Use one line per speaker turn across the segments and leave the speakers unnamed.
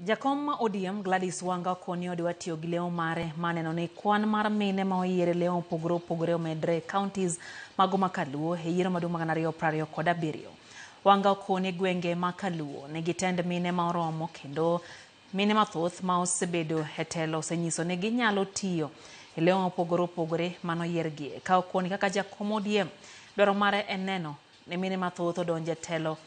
Jakom ma ODM Gladys Wanga okoni odwa tiyo gi lemo mare maneno ni kwan mar mine ma oyier e lemo mopogore opogore omedre e counties mago ma Kaluo e yiero maduong' mag 2027. Wanga okoni gwenge ma Kaluo nigi tend mine ma oromo kendo mine mathoth ma osebedo e telo osenyiso ni ginyalo tiyo e lemo mopogore opogore manoyiergie. Ka okoni kaka jakom ODM, dwaro mare en neno ni mine mathoth odonjo e telo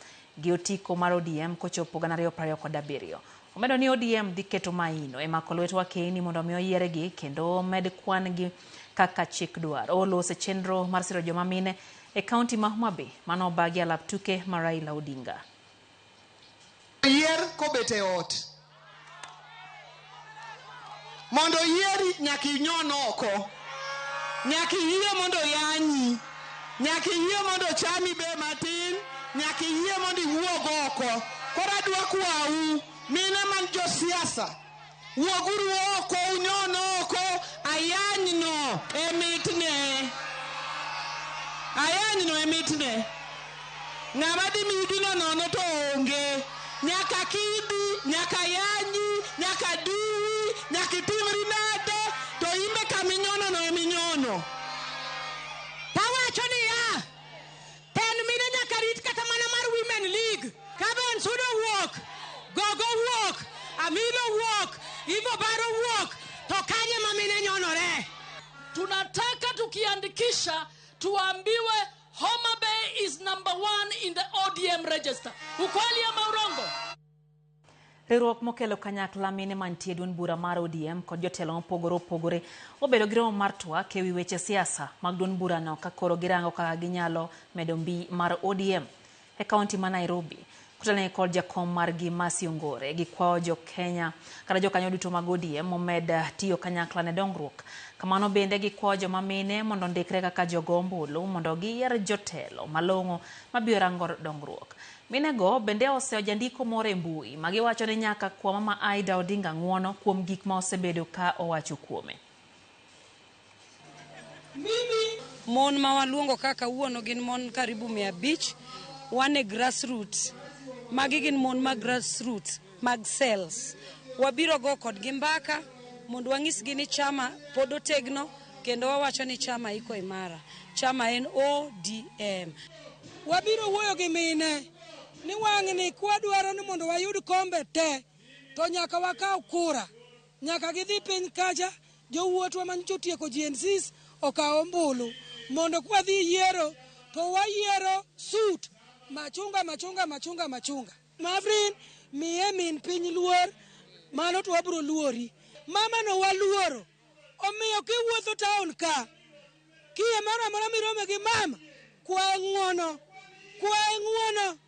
gi otiko mar ODM kochopo 2027. Omedo ni ODM dhi keto maino e mako lwet wakeini mondo mi oyiergi kendo omed kwan gi kaka chik dwaro. Olose chenro mar siro joma mine e kaunti ma Homa Bay mano obagi alap tuke ma Raila Odinga.
Yier kobet e ot. Mondo yieri nyaka inyon oko. Nyaka iyie mondo yanyi. Nyaka iyie mondo chami be matin. Nyaka iyie mondo iwuog oko. Koro adwa kwau mine man josiasa. Wuoguru oko unyon oko ayanyno e mitne. Ayanyno e mitne. Ng'ama dimiyi gino nono to onge. Nyaka kidi, nyaka yanyi, nyaka duwi, nyaka itimri nade, to imbe kaminyono no eminyono.
Tawacho niya, tend mine nyaka rit kata mana mar Women League. Ka Bensudo wuok, Gogo wuok, Amilo wuok, Ivo Baro wuok, to kanye ma mine nyonore?
Tunataka tukiandikisha tuambiwe Homa Bay is number one in the ODM register. Ukweli ama urongo?
Riwruok mokelo kanyakla mine mantie e duond bura mar ODM kod jotelo mopogore opogore obedo gi romo mar twak ewi weche siasa mag duond burano ka koro girango kaka ginyalo medo mbi mar ODM e kaunti ma Nairobi. Kotelnegi kod jakom margi Mercy Ongore, gikwayo jo Kenya kata jokanyo duto mag ODM omed tiyo kanyakla ne dongruok. Kamano bende gikwayo joma mine mondo ondikre kaka jogo ombulu mondo giyier jotelo malong'o mabiro rango dongruok. Minego bende oseyo jandiko moro e mbui ma giwacho ni nyaka kwa mama Aida Odinga ng'uono kuom gik ma osebedo ka owacho kuome.
Mon ma waluongo ka kawuono gin mon karibu 500. Wan e grassroots. Magi gin mon mag grassroots mag cells. Wabiro go kodgi mbaka mondo wanyisgi ni chama pod otegno kendo wawacho ni chama iko imara. Chama en ODM.
Wabiro wuoyo gi mine ni wang'ni kwadwaro ni mondo wayud kombe te to nyaka wakaw kura. Nyaka gidhi piny kacha jowuotwa manyocha otieko GNCs okaw ombulu mondo kwadhi yiero to wayiero suit machunga machunga machunga machunga. Mafrin miye min piny luor mano to wabiro luori. Mama no waluoro omiyo kiwuotho town ka kiye moro amora mirome gi mama kwaye ng'uono kwaye ng'uono.